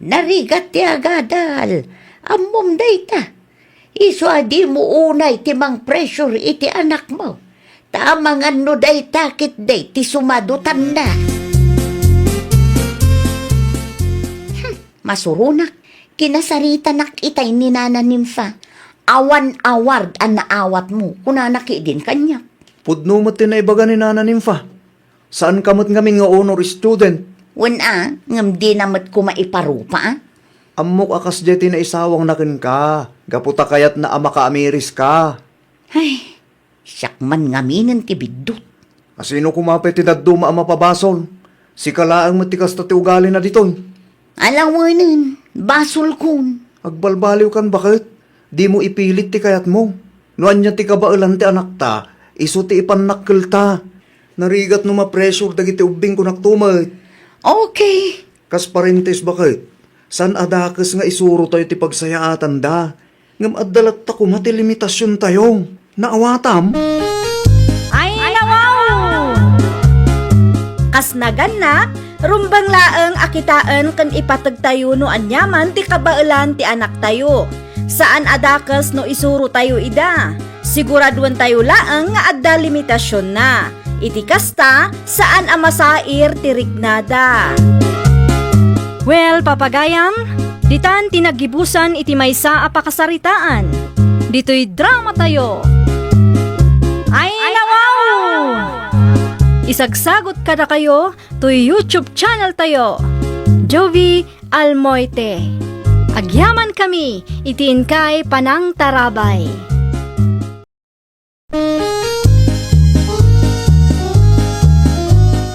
Narigat ti agadal, ammom dayta. Isu a dimo unay ti mang-pressure iti anakmo, ta amangan no dayta ketdi ti sumadutanna. Hmm, masuronak, kinasaritanak itay ni Nana Nympha. Awan award a naawatmo, kunana ketdin kaniak. Pudno met ti naibaga ni Nana Nympha. Saanka met ngamin nga honor student. Wen a, ngem dina met koma iparupa a. Ammok a kasdiay ti naisawangna kenka, gapu ta kayatna a makaamiriska. Ay, siak man ngaminen ti biddut. Asino koma pay ti dadduma a mapabasol? Sika laeng met ti kasta ti ugalina ditoy. Alawenen, basolkon. Agbalbaliwkan baket? Dimo ipilit ti kayatmo. No ania ti kabaelan ti anakta, isu ti ipannakkelta. Narigat no ma-pressure dagiti ubbing, kunakto met. Okay. Kas parentes baket, saan a dakes nga isurotayo ti pagsayaatanda. Ngem adda latta koma ti limitasiontayo. Naawatam? Ay, nawaw! Kas nagannak, rumbeng laeng a kitaen ken ipategtayo no aniaman ti kabaelan ti anaktayo. Saan a dakes no isurotayo ida. Siguraduentayo laeng nga adda limitasionna. Iti kasta, saan a masair ti riknada. Well, papagayam, ditan ti naggibusan iti maysa a pakasaritaan. Ditoy dramatayo. Ay, nawaw! Isagsagot kadakayo toy YouTube channeltayo, Jovie Almoite. Agyamankami iti inkay panangtarabay.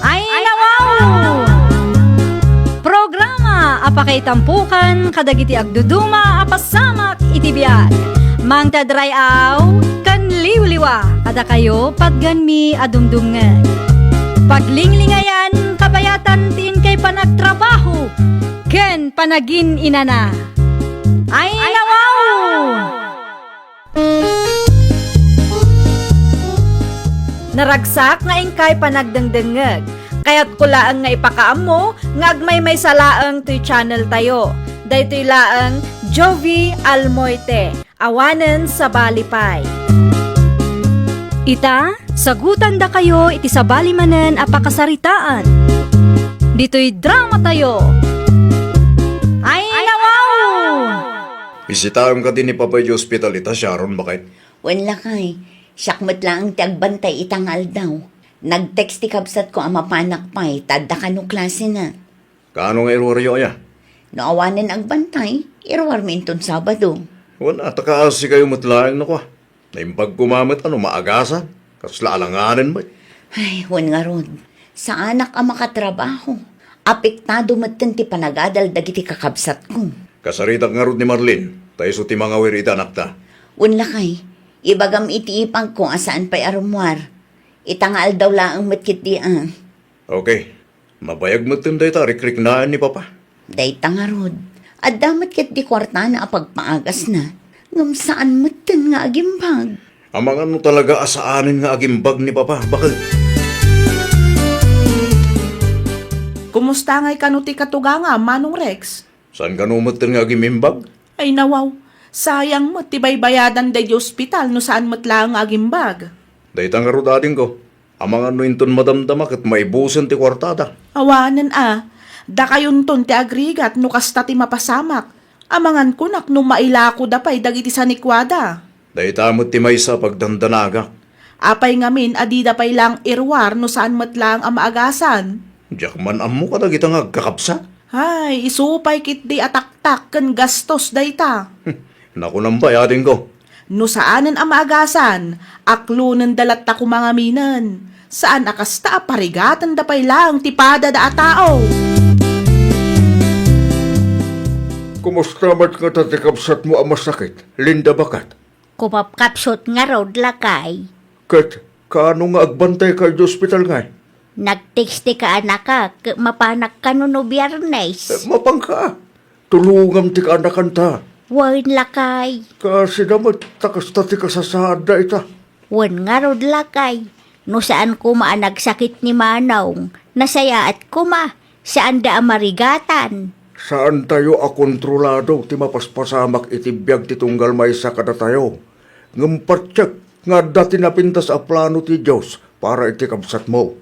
Ay, nawaw! Programa a pakaitampokan kadagiti agduduma a pasamak iti biag. Mangted ray-aw ken liwliwa kadakayo patgenmi a dumdumngeg. Paglinglingayan, kabayatan ti inkay panagtrabaho ken panagin-inana. Ay, nawaw! Naragsak nga inkay panagdengdengngeg. Kayatko laeng nga ipakaammo nga agmaymaysa laeng toy channeltayo. Daytoy laeng Jovie Almoite, awanen sabali pay. Ita, sagutandakayo iti sabali manen a pakasaritaan. Ditoy dramatayo. Ay, nawaw! Bisitaem kadi ni Papa iti ospital ita, Sharon, baket? Wen, lakay. Siak met laeng ti agbantay ita nga aldaw. Nag-text ti kabsatko a mapanak pay, ta adda kano klasena. Kaano nga iruaryo aya? No awanen agbantay, iruarmi inton Sabado. Wen a, ta kaasikayo met laeng no kua. Naimbag koma met a no maagasan, kasla alanganen met. Ay, wen ngarud, saanak a makatrabaho. Apektado metten ti panagadal dagiti kakabsatko. Kasaritak ngarud ni Marlene, ta isu ti mangawir iti anakta. Wen lakay, ibagam iti ipagko a saan pay a rummuar. Ita nga aldaw laeng met ketdi a. Okay. Mabayag metten dayta a rikriknaan ni Papa. Dayta ngarud, adda met ketdi kuartana a pagpaagasna, ngem saan metten nga agimbag. Amangan no talaga a saanen nga agimbag ni Papa, baket? Kumusta ngay kano ti katugangam, Manong Rex? Saan kano metten nga agimimbag? Ay, nawaw. Sayang met ti baybayadan daydi ospital no saan met laeng nga agimbag. Dayta ngarud, adingko. Amangan no inton madamdama ket maibusen ti kuartada. Awanen a. Dakayonton ti agrigat no kasta ti mapasamak. Amangan kunak no mailakoda pay dagiti sanikuada. Dayta met ti maysa a pagdandanagak. Apay ngamin a dida pay laeng iruar no saan met laeng a maagasan? Diak man ammo kadagita nga agkakabsat. Ay, isu pay ketdi a taktak ken gastos dayta. Nakunam pay, adingko. No saanen a maagasan, aklonenda latta koma ngaminen. Saan a kasta a parigatenda pay laeng ti padada a tao. Kumusta met ngata ti kabsatmo a masakit, Linda, baket? Kumapkapsut ngarud, lakay. Ket kaano nga agbantayka iti ospital ngay? Nag-text ti kaanakak ket mapanak kano no Biyernes. Eh, mapanka. Tulongam ti kaanakanta. Wen, lakay. Kasida met ta kasta ti kasasaadda ita. Wen ngarud, lakay. No saan koma a nagsakit ni Manong, nasayaat koma, saanda a marigatan. Saantayo a kontrolado ti mapaspasamak iti biag ti tunggal maysa kadatayo. Ngem patiek nga adda ti napintas a plano ti Dios para iti kabsatmo.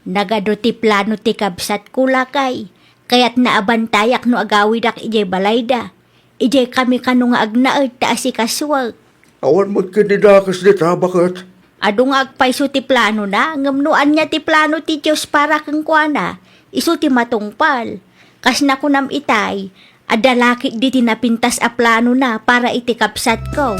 Nagadu ti plano ti kabsatko, lakay. Kayatna a bantayak no agawidak idiay balayda. Idiay kami kano nga agnaed ta asikasuek. Awan met ket idakes dita, baket. Adu nga agpayso ti planona, ngem no ania ti plano ti Dios para kenkuana, isu ti matungpal. Kas nakunam itay, adda la ketdi ti napintas a planona para iti kabsatko.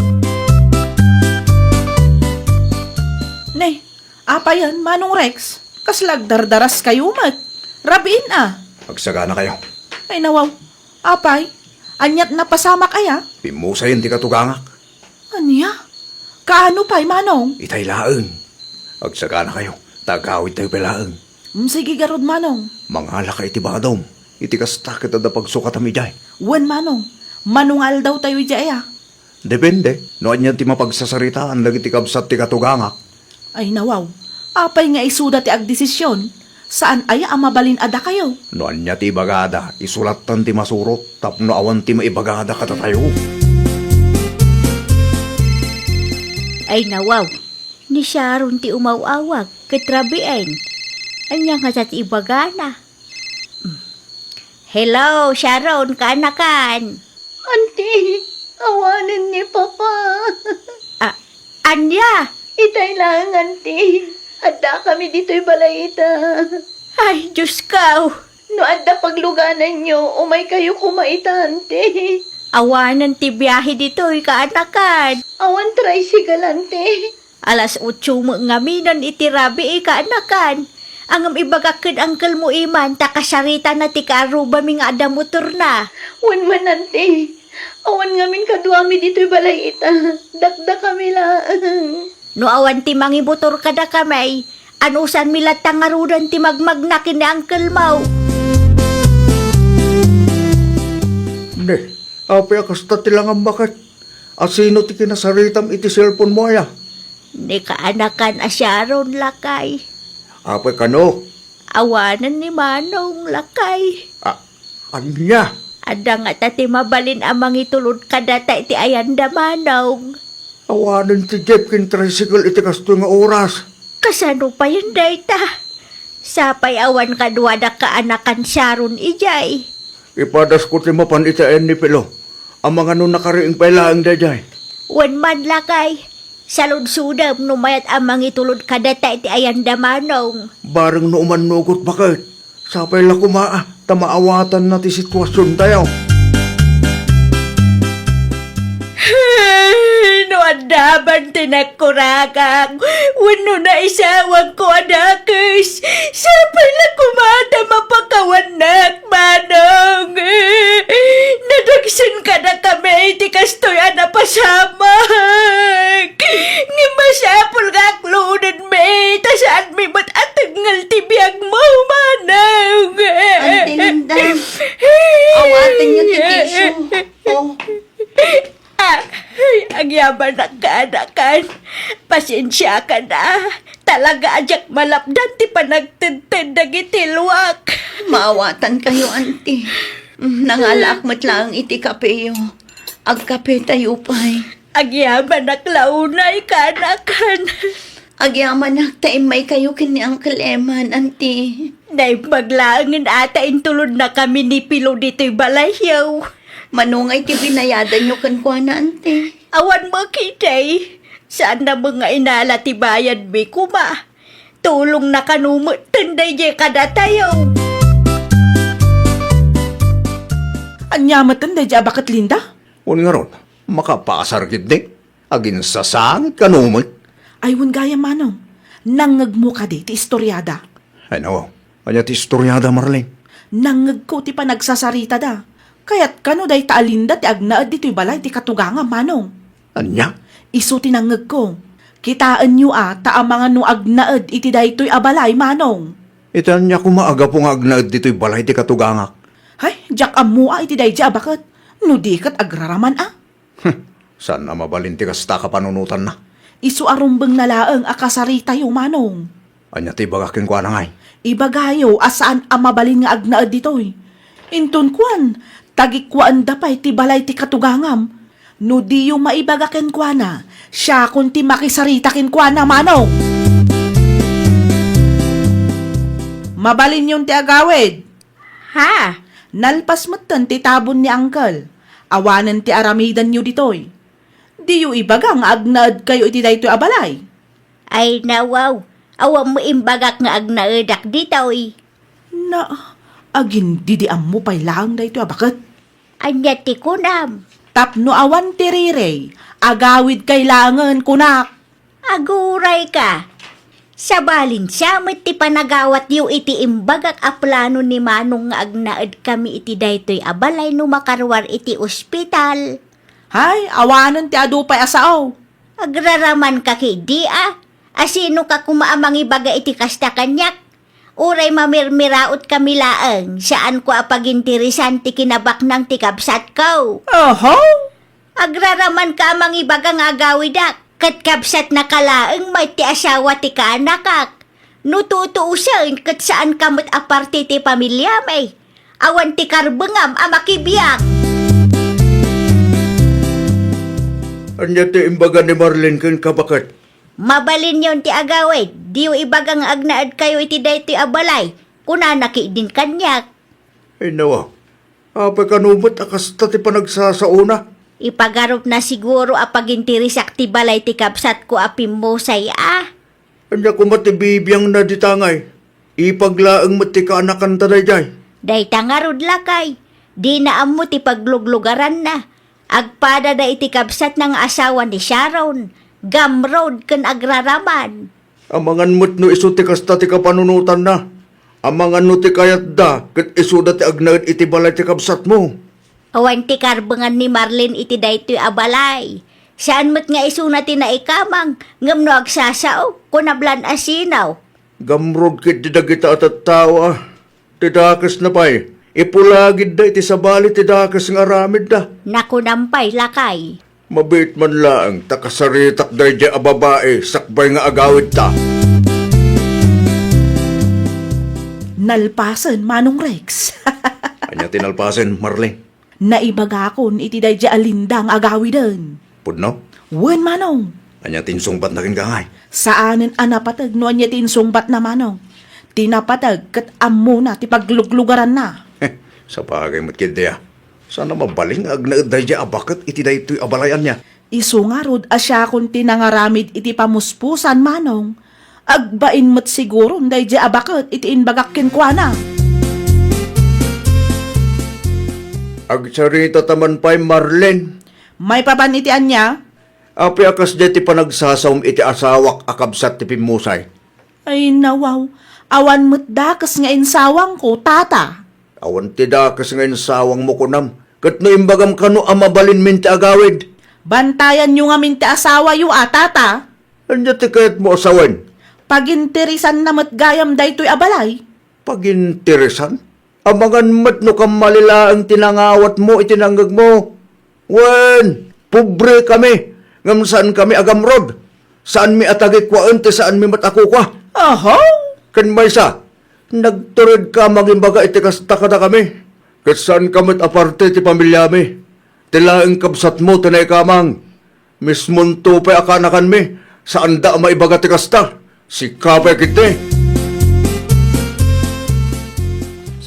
Ne, apayen, Manong Rex? Kasla agdardaraskayo met. Rabiin a. Agsaganakayo. Ay, nawaw. Apay, aniat napasamak aya? Pimmusayen ti katugangak. Ania? Kaano pay, Manong? Itay laeng. Agsaganakayo, ta agawidtayo pay laeng. Mm, sige garud, Manong. Mangalaka iti badom. Iti kasta ket adda pagsukatam idiay. Wen, Manong. Manungaldaw tayo idiay, a. Depende, no ania ti mapagsasaritaan dagiti kabsat ti katugangak. Ay, nawaw. Apay nga isuda ti agdesisyon? Saan aya a mabalin a dakayo? No ania ti ibagada, isulattan ti masurot tapno awan ti maibagada kadatayo. Ay, nawaw. Ni Sharon ti umaw-awag ket rabiin. Ania ngata ti ibagana? Hello, Sharon, kaanakan. Auntie, awanen ni Papa. Ah, ania? Itay laeng, Auntie. Adda kami ditoy balay ita. Ay, Diyos ko. No adda paglugananyo, umay kayo koma ita, Auntie. Awanen ti biahe ditoy, kaanakan. Awan tricycle, Auntie. Alas otso met ngaminen iti rabii, kaanakan. Ngem ibagak ken uncle mo, Iman, ta kasaritana ti kaarrubami nga adda motorna. Wen man, Auntie. Awan ngamin kaduami ditoy balay ita. Dakdakami laeng. No awan ti mangimotor kadakami, anusanmi latta ngaruden ti magmagna ken ni uncle mo? Ne, apay a kasta ti langam, baket? A sino ti kinasaritam iti cellphone mo aya? Ni kaanakan a Sharon, lakay. Apay kano? Awanen ni Manong, lakay. A-, ania? Adda ngata ti mabalin a mangitulod kadata iti ayanda, Manong. Awanen ti jeep ken tricycle iti kastoy nga oras. Kasano payen dayta? Sapay awan kaduadak kaanakan Sharon idiay. Ipadasko ti mapan iti ayan ni Pilo. Amangan no nakariing pay laeng daydiay. Wen man, lakay, saludsodem no mayat a mangitulod kadata iti ayanda, Manong. Bareng no umannugot, baket. Sapay la koma, ta maawatanna ti situasiontayo. Ay, no addaban ti nakkuragak, wenno naisawagko a dakes, sapay la koma ta mapakawannak, Manong. Nadagsen kadakami ti kastoy a napasamak. Ngem masapul nga aklonenmi, ta saanmi met a tengngel ti biagmo, Manong. Auntie Linda, awatenyo ti bisio. Oh. Ah, ay, agyamanak, kaanakan. Pasensiakan a. Talaga a diak malapdan ti panagtedted dagiti luak. Maawatankayo, Auntie. Mm, nangalaak met laeng iti kapeyo. Agkapetayo pay. Agyamanak la unay, kaanakan. Agyamanak ta immaykayo ken ni Uncle Eman, Auntie. Naimbag laengen a ta intulodnakami ni Pilo ditoy balayyo. Mano ngay ti binayadanyo kenkuana, Auntie? Awan met ketdi. Saanna met nga inala ti bayadmi koma. Tulongna kano metten daydiay kadatayo. Ania metten daydiay a baket, Linda? Wen ngarud, makapaasar ketdi. Aginsasangit kano met. Ay, wen gayam, Manong. Nangngegmo kadi ti istoriada? Ay, nawaw. Ania ti istoriada, Marlene? Nangngegko ti panagsasaritada. Kayat kano dayta a Linda ti agnaed ditoy balay ti katugangam, Manong. Ania? Isu ti nangngegko. Kitaenyo a, ta amangan no agnaed iti daytoy a balay, Manong. Iti ania koma a gapu nga agnaed ditoy balay ti katugangak? Hay, diak ammoa iti daydiay a baket. No di ket agraraman a. Saan a mabalin ti kasta a kapanunotanna? Isu a rumbengna laeng a kasaritayo, Manong. Ania ti ibagak kenkuana ngay? Ibagayo a saan a mabalin nga agnaed ditoy. Inton kuan, tagikkuaenda pay ti balay ti katugangam. No diyo maibaga kenkuana, siakon ti makisarita kenkuana, Manong. Mabalinyon ti agawid. Ha? Nalpas metten ti tabon ni Uncle. Awanen ti aramidenyo ditoy. Diyo ibaga nga agnaedkayo iti daytoy a balay? Ay, nawaw, awan mo imbagak nga agnaedak ditoy. Na, agindidiammo pay laeng daytoy a baket. Ania ti kunam? Tapno awan ti rirey, agawidkay laengen, kunak. Aguray ka! Sabalin siya met ti panagawatyo iti imbagak a plano ni Manong nga agnaedkami iti daytoy a balay no makaruar iti ospital. Hay, awanen ti adu pay a sao. Agraraman ka ketdi a? Asino ka koma a mangibaga iti kasta kaniak? Uray mamirmiraot kami laeng, saanko a paginteresan ti kinabaknang ti kabsatko. Oho! Agraraman ka a mangibaga nga agawidak, ket kabsatna ka laeng met ti asawa ti kaanakak. No tutuosen, ket saan ka met a parte ti pamiliami. Awan ti karbengam a makibiag. Ania ti imbaga ni Marlene kenka, baket? Mabalinyon ti agawid, diyo ibaga nga agnaedkayo iti daytoy a balay, kunana ketdin kaniak. Ay, nawa, apay kano met a kasta ti panagsasaona? Ipagarupna siguro a paginteresak ti balay ti kabsatko a pimmusay a. Ania koma ti bibiangna dita ngay? Ipag laeng met ti kaanakanta daydiay. Dayta ngarud, lakay, dina ammo ti pagluglugaranna. Agpadada iti kabsatna nga asawa ni Sharon, gamrod ken agraraman. Amangan met no isu ti kasta ti kapanunotanna. Amangan no ti kayatda ket isuda ti agnaed iti balay ti kabsatmo. Awan ti karbengan ni Marlene iti daytoy a balay. Saan met nga isuna ti naikamang, ngem no agsasao, kunablan a sinaw. Gamrod ketdi dagita a tattao a. Ti dakesna pay, ipulagidda iti sabali ti dakes nga aramidda. Nakunam pay, lakay. Mabiit man laeng ta kasaritak daydiay a babai sakbay nga agawidta. Nalpasen, Manong Rex. Ania ti nalpasen, Marlene? Naibagakon iti daydiay a Linda nga agawiden. Pudno? Wen, Manong. Ania ti insungbatna kenka ngay? Saanen a napateg no ania ti insungbatna, Manong. Ti napateg ket ammona ti pagluglugaranna. Sapagay met ketdi a. Saan a mabalin nga agnaed daydiay a baket iti daytoy a balay, ania? Isu ngarud a siakon ti nangaramid iti pamuspusan, Manong. Agbain met siguron daydiay a baket iti imbagak kenkuana. Agsarita ta man pay, Marlene. Maipapan iti ania? Apay a kasdiay ti panagsasaom iti asawak a kabsat ti pimmusay? Ay, nawaw. Awan met dakes nga insawangko, tata. Awan ti dakes nga insawangmo, kunam. Ket no imbagam kano a mabalinmin ti agawid? Bantayanyo ngamin ti asawayo a, tata. Ania ti kayatmo a sawen? Paginteresanna met gayam daytoy a balay. Paginteresan? Amangan met no kammali laeng ti nangawatmo iti nangngegmo. Wen, pobrekami, ngem saankami a gamrod. Saanmi a tagikkuaen ti saanmi met a kukua. Aha! Ken maysa, nagturedka a mangibaga iti kasta kadakami. Ket saanka met a parte ti pamiliami. Ti laeng kabsatmo ti naikamang. Mismonto pay a kaanakanmi, saanda a maibaga ti kasta. Sika pay ketdi.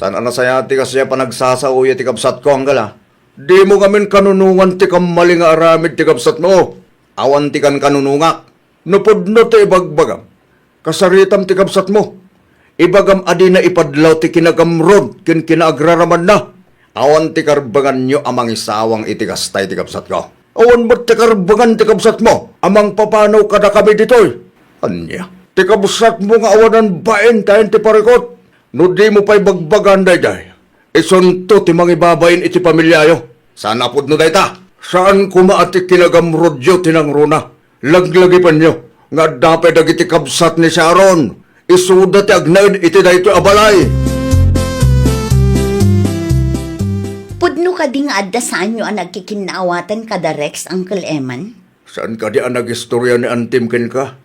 Saan a nasayaat ti kasdiay a panagsasaoyo ti kabsatko, Anggal a. Dimo ngamin kanunongan ti kammali nga aramid ti kabsatmo. Awan ti kankanunongak. No pudno ti ibagbagam, kasaritam ti kabsatmo. Ibagam a dina ipadlaw ti kinagamrod ken kinaagraramanna. Awan ti karbenganyo a mangisawang iti kasta iti kabsatko. Awan met ti karbengan ti kabsatmo a mangpapanaw kadakami ditoy. Ania? Ti kabsatmo nga awanan bain ti ayan ti parikut. No dimo pay bagbagan daydiay, isunto ti mangibabain iti pamiliayo. Saan a pudno dayta? Saan koma a ti kinagamrodyo ti nangruna. Laglagipenyo nga adda pay dagiti kabsat ni Sharon. Isuda ti agnaed iti daytoy a balay. padi nga adda saanyo a nagkikinnaawatan kada Rex, Uncle Eman? Saan kadi a nagistorya ni antim kenka?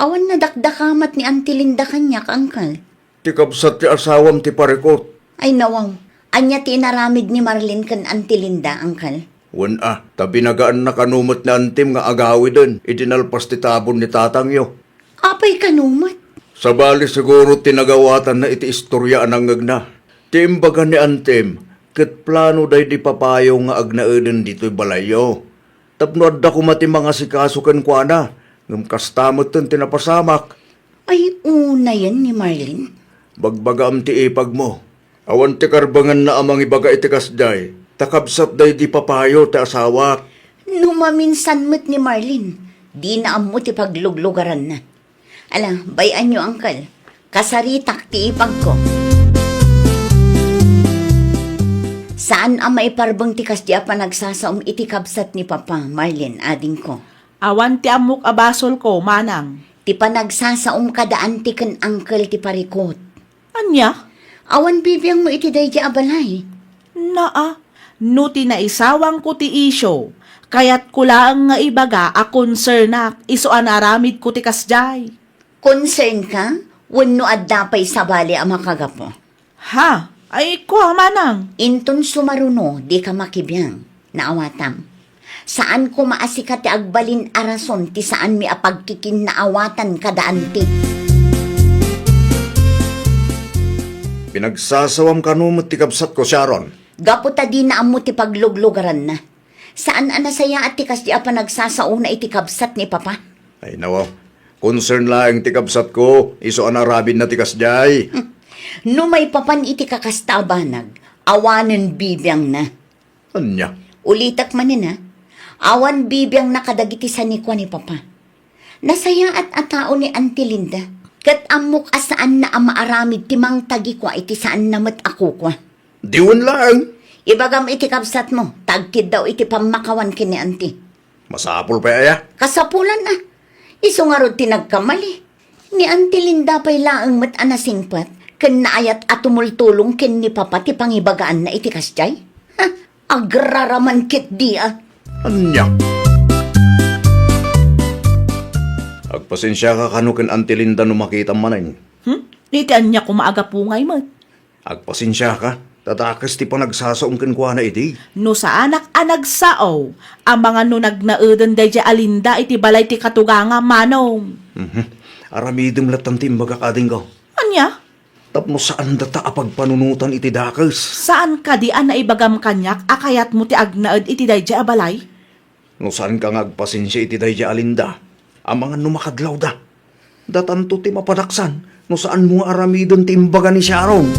Awan nadakdakamat ni Auntie Linda kaniak, Uncle. Ti kabsat ti asawam ti parikut. Ay, nawaw. Ania ti inaramid ni Marlene ken Auntie Linda, Uncle? Wen a, ta binagaanna kano met ni antim nga agawiden idi nalpas ti tabon ni tatangyo. Apay kano met? Sabali siguro ti nagawatanna iti istorya a nangngegna. Ti imbaga ni antim, ket plano daydi papayo nga agnaeden ditoy balayyo. Tapno adda koma ti mangasikaso kenkuana, ngem kasta metten ti napasamak. Ay, unayen ni Marlene? Bagbagaam ti ipagmo. Awan ti karbenganna a mangibaga iti kasdiay, ta kabsat daydi papayo ti asawak. No maminsan met ni Marlene, dina ammo ti pagluglugaranna. Ala, bay-anyo, Uncle. Kasaritak ti ipagko. Saan a maiparbeng ti kasdi a panagsasaom iti kabsat ni Papa, Marlene, adingko. Awan ti ammok a basolko, manang. Ti panagsasaom kada anti ken uncle ti parikut. Ania? Awan bibiangmo iti daydi a balay. Naa, no ti naisawangko ti isyu, kayatko laeng nga ibaga a konsernak isu a naaramidko ti kasdiay. Concern ka? Wenno adda pay sabali a makagapu? Ha? Ay, kua, manang. Inton sumaruno, dika makibiang. Naawatam. Saan koma a sika ti agbalin a rason ti saanmi a pagkikinnaawatan kada anti. Pinagsasawam kano met ti kabsatko, Sharon. Gapu ta dina ammo ti pagluglugaranna. Saan a nasayaat ti kasdi a panagsasaona iti kabsat ni Papa. Ay, nawaw. Concern laeng ti kabsatko, isu a naaramidna ti kasdiay. Hmm. No maipapan iti kakasta a banag, awanen bibiangna. Ania? Ulitek manen, a. Awan bibiangna kadagiti sanikua ni Papa. Nasayaat a tao ni Auntie Linda, ket ammok a saanna a maaramid ti mangtagikua iti saanna met a kukua. Diwen laeng. Ibagam iti kabsatmo, ta agkiddaw iti pammakawan ken ni Auntie. Masapul pay aya? Kasapulan a. Isu ngarud ti nagkamali. Ni Auntie Linda pay laeng met a nasingpet ken naayat a tumultulong ken ni Papa ti pangibagaanna iti kasdiay. Ha, agraraman ketdi a. Ania? Agpasensiaka kano ken Auntie Linda no makitam manen. Hmm? Iti ania koma a gapu ngay met? Agpasensiaka, ta dakes ti panagsasaom kenkuana idi. No saanak a nagsao, amangan no nagnaeden daydiay a Linda iti balay ti katugangam, manong. Mhm. Aramidem latta ti imbagak, adingko. Ania? Tapno saan data a pagpanunotan iti dakes. Saan kadi a naibagam kaniak a kayatmo ti agnaed iti daydiay a balay? No saanka nga agpasensia iti daydiay a Linda, amangan no makadlawda. Datanto ti mapadaksan no saanmo nga aramiden ti imbaga ni Sharon.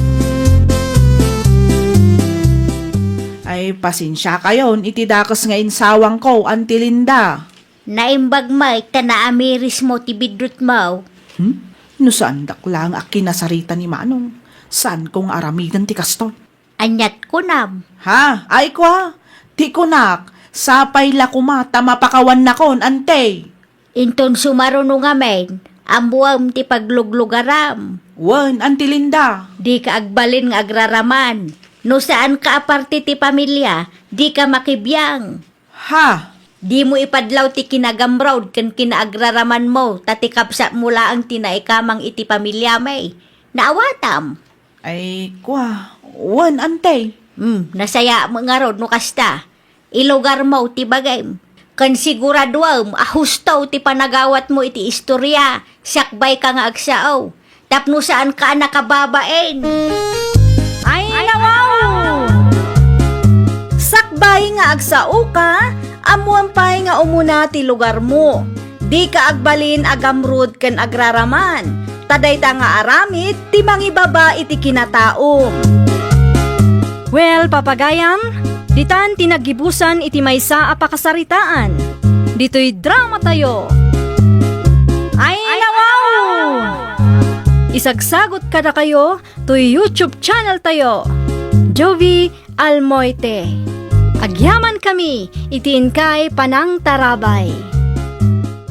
Ay, pasensiakayon iti dakes nga insawangko, Auntie Linda. Naimbag met ta naamirismo ti biddutmo. Hmm? No saandak laeng a kinasarita ni Manong, saanko nga aramiden ti kastoy. Aniat kunam? Ha? Ay, kua, ti kunak, sapay la koma ta mapakawannakon, Ante. Inton sumaruno ngamin, ammuem ti pagluglugaram. Wen, Auntie Linda. Dika agbalin nga agraraman. No saanka a parte ti pamilia, dika makibiang. Ha? Dimo ipadlaw ti kinagamrod ken kinaagraramanmo, ta ti kabsatmo laeng ti naikamang iti pamiliami. Naawatam. Ay, kua, wen, Ante. Hmm, nasayaatmo ngarud no kasta. Ilugarmo ti bagim. Ken siguraduem a husto ti panagawatmo iti istoria, sakbayka nga agsao. Tapno saanka a nakababain. Ay, nawaw! Sakbay nga agsaoka, ammoem pay nga umuna ti lugarmo. Dika agbalin a gamrud ken agraraman, ta dayta nga aramid ti mangibaba iti kinataom. Well, papagayam, ditan ti naggibusan iti maysa a pakasaritaan. Ditoy dramatayo. Ay, nawaw! Isagsagot kadakayo toy YouTube channel tayo, Jovie Almoite. Agyamankami iti inkay panangtarabay.